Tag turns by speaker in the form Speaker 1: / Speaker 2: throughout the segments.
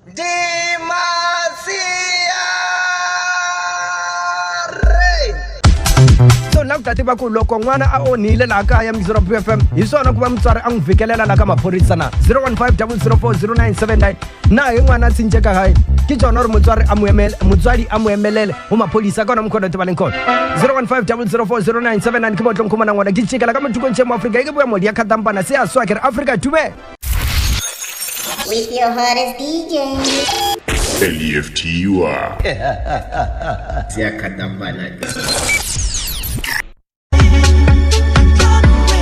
Speaker 1: Dimasiare.
Speaker 2: So ni lava ku ta tiva ku loko n'wana a onhile laha kaya Mzero FM, hi swona ku va mutswari a n'wi vhikelela la ka maphorisa na? 015 004 0979. Na hi n'wana a tshinceka hayi ke tsona gore motswari a mo emele, motswadi a mo emelele ho maphodisa ka ona mokgona tibaleng khona. 015 004 0979 ke botlong khumana ngwana ke tšekela ka mothukong tše mo Afrika e ke boya modi ya kgatampana se a swa ke re Afrika tume.
Speaker 3: With your hottest DJ.
Speaker 4: LEFTUR.
Speaker 1: Siyakhatambana.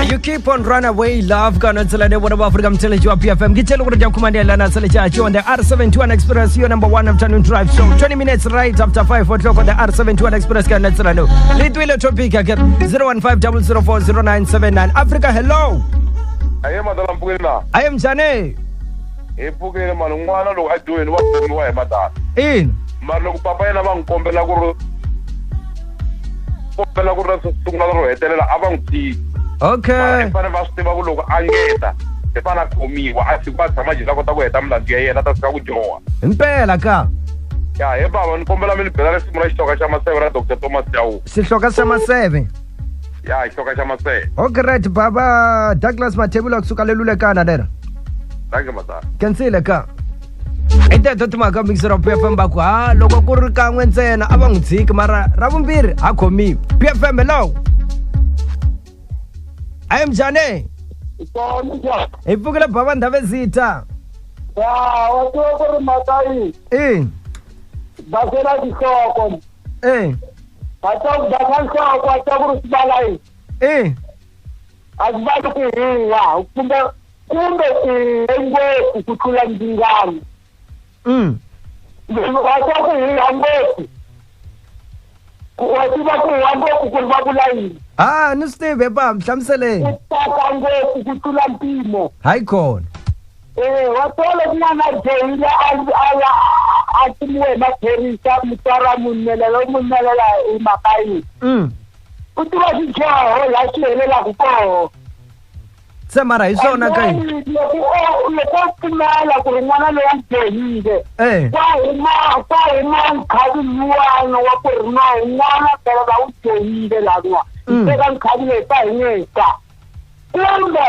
Speaker 2: You keep on run away love ka yona tsela le bona ba Afrika motšheletši wa PFM ke tšele gore di a khumanelana se letšatši on the R71 Express, your number one afternoon drive show, 20 minutes right after 5 o'clock on the R71 Express ka yona tsela leo le twile topic ke 015 004 0979. Africa, hello.
Speaker 5: Aye madala, mpfukeni na?
Speaker 2: Aye, mjane.
Speaker 5: Hi pfukile mani. N'wana loko a dyoheni wa khomiwa hi matala.
Speaker 2: Ina.
Speaker 5: Mara loko papa yena va n'wi kombela ku ri kombela ku ri ra sungula ro hetelela, a va n'wi tiki. I fanele va swi tiva ku loko a ngeta i fanele a khomiwa, a tshika a tshama jela, a kota ku heta milandzu ya yena, a ta tshika ku dyoha.
Speaker 2: Himpela ka.
Speaker 5: Ya he bava, ni kombela mi ni bela risimu ra Xihloka xa Maseve ra Dr Thomas Chauke.
Speaker 2: Sehloka sa Maseve.
Speaker 5: Ya, Xihloka xa Maseve.
Speaker 2: Okay, right, baba Douglas Mathebula kusuka lelulekana lera.
Speaker 5: Danke madala.
Speaker 2: Kensile ka i teto timhaka mixer wa PFM va ku ha loko ku ri kan'we ntsena a va n'wi tshiki, mara ra vumbirhi ha khomiwi. PFM, hello. Aye mjane. Hi pfukile bava Ndhavezitha.
Speaker 6: Ya, wa tiva ku ri mhaka yi
Speaker 2: i
Speaker 6: basela xihloko. A ta ku basa nhloko, a ta ku ri swi vala yini? A swi vali ku huha kumbe ku huhe ngopfu ku tlula ndzingano. Wa twa ku huha ngopfu, wa tiva ku huha ngopfu ku ri va vula yini?
Speaker 2: Ha, ni swi tivi pa, hlamuseleni.
Speaker 6: Ku tsaka ngopfu ku tlula mpimo.
Speaker 2: Hayi khona.
Speaker 6: Eh, wa tiva loko n'wana a dyohile a ya a kumiwe hi maphorisa, mutswari a munyelela, u munyelela hi mhaka yini? U tiva xidyoho laha xi helelaka koho.
Speaker 2: Se mara hi swona ka yini?
Speaker 6: Loko o pfumela ku ri n'wana loyi a dyohile, kwa huma nkhavi luwani wa ku ri no, n'wana phela va wu dyohile laniwa, hi teka nkhavi leyi ta hi nyika, kumbe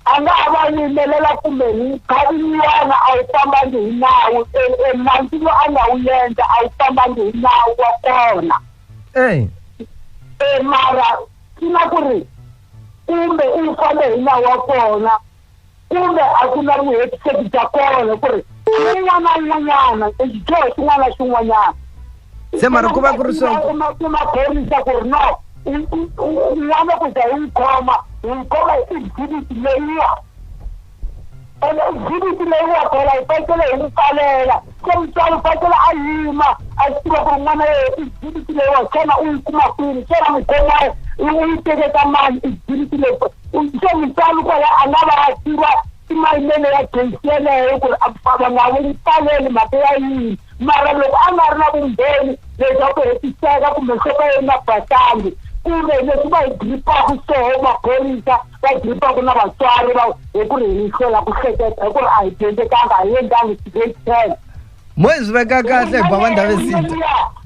Speaker 6: a nga ha va yimelela, kumbe nkhavi luwana a wu fambangi hi nawu, nandzu lowu a nga wu endla a wu fambangi hi nawu wa kona. E mara swi na ku ri kumbe u fambe hi nawu wa kona, kumbe a ku na vuhetiseki bya kona, ku ri un'wana na un'wanyana i xidyoho xin'wana na xin'wanyana.
Speaker 2: Se mara ku va ku ri swa
Speaker 6: Ku maphorisa ku ri no, n'wana ku za hi n'wi khoma, hi n'wi khoma hi exhibit leyiwa, ene exhibit leyiwa phela hi fanekele hi n'wi pfalela. Se mutswari u fanekele a yima a swi tiva ku ri n'wana yena exhibit leyiwa xana u yi kuma kwini, xana mukhomayo u yi teketa mani exhibit leyi. Se mutswari kwala a nga va a tiva timayimele ya case yeleyo ku ri va nga n'wi pfaleli mhaka ya yini. Mara loko a nga ri na vumbhoni leswaku hetiseka kumbe nhloko ya nga basangi, kumbe leswi va hi gripaka swoho maphorisa, va gripaka na vatswari va hi ku ri hi hlwela ku hleketa, hi ku ri a hi dyondzekanga, a hi endlangi grade 10.
Speaker 2: Mo hi swi veka kahle bava Ndhavezitha.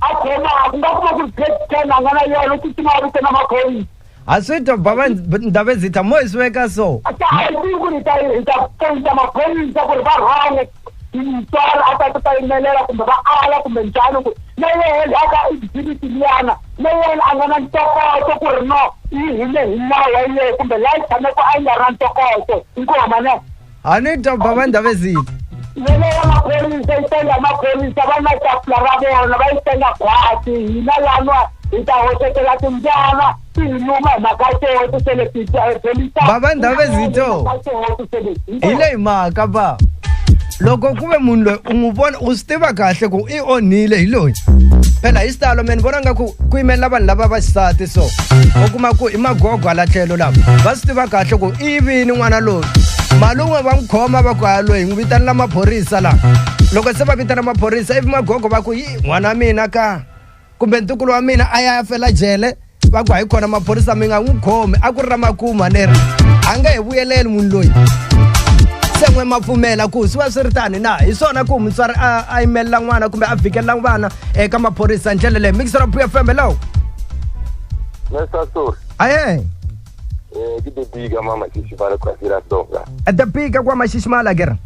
Speaker 6: A khoma ku nga kuma ku ri grade 10 a nga na yona, u tsutsuma a vitana maphorisa.
Speaker 2: A swi twa bava Ndhavezitha, mo hi swi veka so.
Speaker 6: A hi tivi ku ri hi ta pointa maphorisa ku ri va wrong, mutswari a ta ta yimelela kumbe va ala kumbe njhani, ku na yehe la ka exhibit liyana na yena a nga na ntokoto ku ri no, yi hime hi nawu wa yehe, kumbe laha yi tshameke a yi nga ri na ntokoto inkomu ne.
Speaker 2: A ni twa bava Ndhavezitha.
Speaker 6: Yele ya maphorisa yi tenga, maphorisa va na tafula ra vona, va yi tenga khwati. Hina lanwa hi ta hoxetela timbyana ti hi luma hi mhaka toho tiseleti.
Speaker 2: Baba Ndhavezitho. Hi leyi mhaka ba, loko ku ve munhu loyi u n'wi vona, u swi tiva kahle ku i onhile, hi loyi phela hi xitalo me ni vona nga ku ku yimelela vanhu lava va xisati, so u kuma ku i magogo hala tlhelo lava va swi tiva kahle ku i yivini n'wana loyi, malume va n'wi khoma, va ku ha loyi hi n'wi vitanela maphorisa laha. Loko se va vitana maphorisa, ivi magogo va ku yi n'wana wa mina ka kumbe ntukulu wa mina a ya fela jele, va ku hayi khona maphorisa mi nga n'wi khomi, a ku ri ra makumu, a ni ri a nga hi vuyeleli munhu loyi. Se n'we ma pfumela ku swi va swi ri tani na hi swona ku mutswari a a yimelela n'wana kumbe a vhikelela vana eka maphorisa ndlela leyi mixer of fm hello
Speaker 5: Mr. Story.
Speaker 2: Aye.
Speaker 5: Eh, ke the big mama Shishimale kwa Sira Songa.
Speaker 2: The big kwa Mashishimale akere.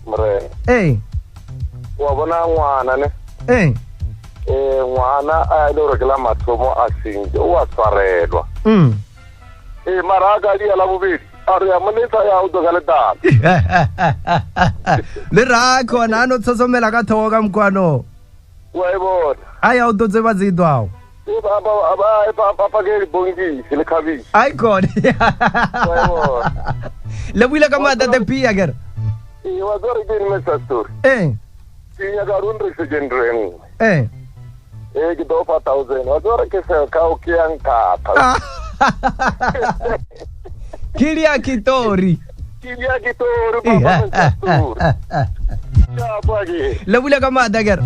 Speaker 5: Mre.
Speaker 2: Eh.
Speaker 5: Wa bona ngwana ne.
Speaker 2: Eh.
Speaker 5: Eh ngwana a ile gore ke la mathomo a sentse o a tshwarelwa. Ee mara a ka dia la bobedi a re ya moletsa ya o tloga letala.
Speaker 2: Le ra khona a no tshosomela ka thogo ka mokwano.
Speaker 5: Wa e bona.
Speaker 2: A ya o totse ba tsidwago.
Speaker 5: E ba ba ba ba ba pake dibonkisi le khabitšhe.
Speaker 2: Ai khona.
Speaker 5: Wa e bona.
Speaker 2: Le buile ka maata the P akere.
Speaker 5: Ee wa tseba gore ke eng Mr. Story?
Speaker 2: Eh.
Speaker 5: Ke nyaka gore o nrekišetše ntlo e nngwe.
Speaker 2: Eh.
Speaker 5: Ee ke tlo fa 1000. Wa tseba gore ke selka o ke yang thata.
Speaker 2: Ke dia kitori.
Speaker 5: Ke dia kitori papa Mr. Story. Tšapa ke.
Speaker 2: Le bule ka maata akere.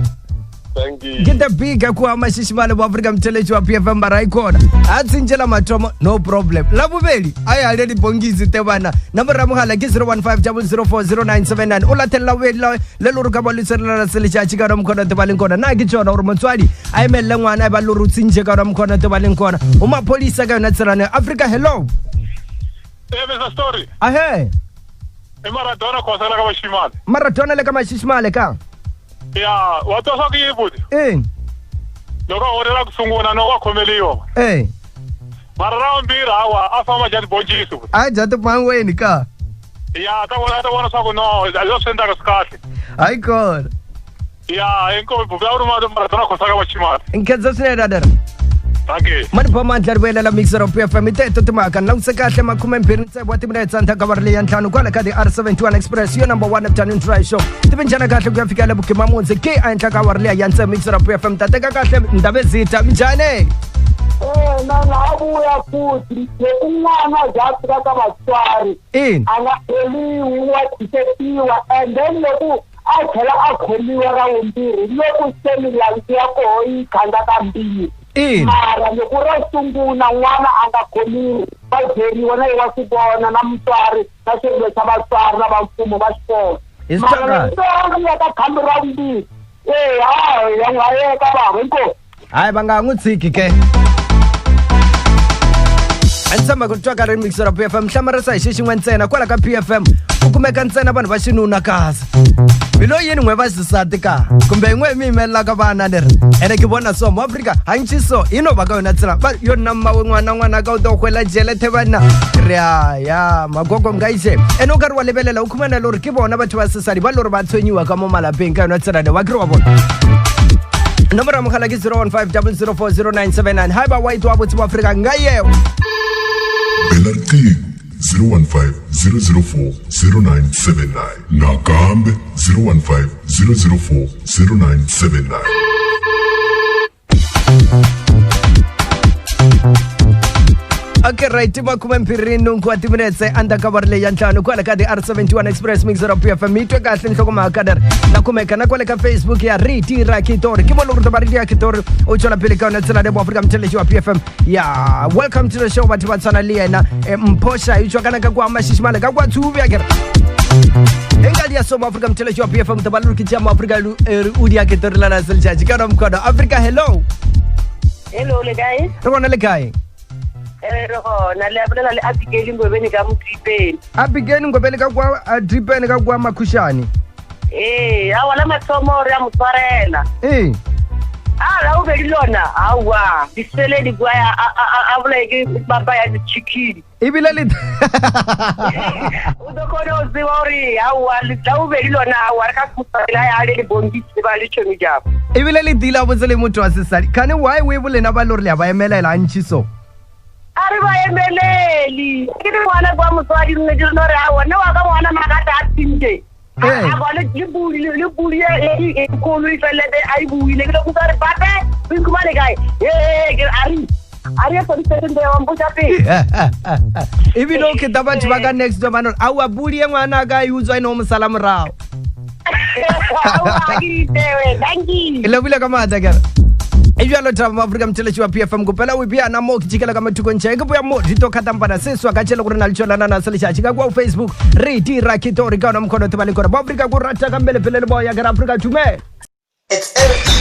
Speaker 5: Thank you.
Speaker 2: Ke the big kua Mashishimale bo Afrika mtheletši wa PFM ba ra ikona. A tsintšela mathomo no problem. La bobedi a ya le dibongisi te bana. Nomoro ya mogala ke 015 004 0979. O latelela bobedi la le lore ka ba le tshwerela la seletšatši ka mokgona te ba leng kona. Na ke tšona gore motswadi a emelele ngwana e ba le gore o tsintše ka mokgona te ba leng kona. O maphodisa ka yona tselana. Africa hello.
Speaker 1: Eh, Mr. Story.
Speaker 2: Ahe.
Speaker 1: E Maradona khosela ka bashimane.
Speaker 2: Maradona le ka Mashishimale ka.
Speaker 1: Ya, wa twa swa ku yini buti?
Speaker 2: Eh.
Speaker 1: Loko a holela ku sungula no wa khomeliwa.
Speaker 2: Eh.
Speaker 1: Mara ra vumbirhi hawa a famba dya tiboncisi buti.
Speaker 2: A dya timangweni ka.
Speaker 1: Ya, ta vona ta vona swa ku no, a leswi swi endlaka swi kahle.
Speaker 2: Hayi kona.
Speaker 1: Ya, inkomu buti a wu ri Maradona khosela ka bashimane.
Speaker 2: Nkhensa swinene dadara.
Speaker 1: Thank you.
Speaker 2: Mani ba mandla ri vuyelela mixer of PFM i teto timhaka ni langutise kahle makhumembirhi tsevu wa timinetse endzhaku ka awara leyi ya ntlhanu kwala ka the R71 Express yo number one afternoon drive show tivinjana kahle ku ya fika le vugimamundzi ke a endla ka awara leyi ya ntsevu mixer of PFM ta teka kahle ndhavezita minjhani
Speaker 6: Eh, na na a vuya futhi loko n'wana a za a fika ka vatswari
Speaker 2: ina
Speaker 6: a nga heliwi wa tshiketiwa and then loko a tlhela a khomiwa ra vumbirhi loko se milandzu ya koho yi khandla kambirhi
Speaker 2: ina
Speaker 6: mara loko ro sungula n'wana a nga khomiwi va byeriwa na ye wa swi vona na mutswari na xirilo xa vatswari na va mfumo va swi vona
Speaker 2: Hi swi twa
Speaker 6: mara
Speaker 2: kahle.
Speaker 6: loko se ya ka khambi ra vumbirhi ee ha ya n'wi hayeka bava inkomu
Speaker 2: hayi va nga ha n'wi tshiki ke a ni tshemba ku twa ka ri mixer ra PFM hlamarisa hi xi xin'we ntsena kwala ka PFM ku kumeka ntsena vanhu va xinuna kasi mi lo yini n'we vaxisati ka kumbe n'we mi yimelelaka vana leri ene ke vona so muafrika gantši so e no ba ka yona tsela ba yo nna mmawe ngwana ngwana ka o to hwela jele the banna re a ya magogo nka ise ene o ka re wa lebelela o khumana le gore ke bona batho ba sesadi ba le gore ba tshwenyiwa ka mo malapeng ka yona tsela le wa kere wa bona nomoro ya mogala ke 015 004 0979 ha eba wa itwa botse bo Afrika nka yeo
Speaker 4: Bela riqingho 015 004 0979 nakambe 015 004 0979.
Speaker 2: Okay right makhumembirhi nhungu wa timinetse endzhaku ka awara leyi ya ntlhanu kwala ka the R71 Express mixer of PFM mi twe kahle nhlokomhaka leri na kumeka na kwale ka Facebook ya Riti ra Kitori ke mo le gore ba Riti ya Kitori o tswela pele ka yona tsela le bo Afrika mtheletši wa PFM ya welcome to the show batho ba tshwana le yena mphoša e tswa kana ka kwa Mashishimale ka kwa Tshubi akere enka dia somo Afrika mtheletši wa PFM taba le ke tša mo Afrika o dia Kitori la la seletšatši ka mokhono Afrika hello
Speaker 7: Hello, le kae?
Speaker 2: Re bona le kae?
Speaker 7: Eh, re gona le a bolela le Abigail Ngobeni ka Motripeni.
Speaker 2: Abigail Ngobeni ka kwa Tripeni ka kwa Makhushane.
Speaker 7: Ee, awa la mathomo re a mo tshwarela.
Speaker 2: Ee.
Speaker 7: A la bobedi lona, aowa, disele di kwa a bolaye ke papa ya di-chicken.
Speaker 2: Ebile le
Speaker 7: O tlo kgona go tseba gore aowa la bobedi lona aowa re ka se mo tshwarela ya le lebongisi ba le tšhomi jabo.
Speaker 2: Ebile le deala botse le motho wa sesadi. Kane why we bolena ba le gore le a ba emelela ntši so?
Speaker 7: A re ba emelele. Ke re ngwana kwa motswadi nne ke re no re aowa nne wa ka ngwana makata a tsinte.
Speaker 2: Ee.
Speaker 7: A bona le buli le buli e e kgolo e felele a e buile ke le go re bape o ikhumane kae? Ee ke a re a re police station wa mpotsa pele.
Speaker 2: Ebile o kgetha batho ba ka next door ba no aowa buli e ngwana ka e utswa e ne o mosala morago.
Speaker 7: Aowa ke ditewe. Thank you.
Speaker 2: E lebile ka maatla kere. E bjalo thaba maafrika mtheletši wa PFM kopela o bjana mo ke tšikela ka mathokong tšha ke boya mo dito kgatampana se swa ka tšele gore na le tšolana na se letšatši ka kua Facebook re dira ke to re ka ona mokgono theba le kore ba Afrika ko rata ka mmele pele le boya ke re Afrika tumela.
Speaker 8: It's LE.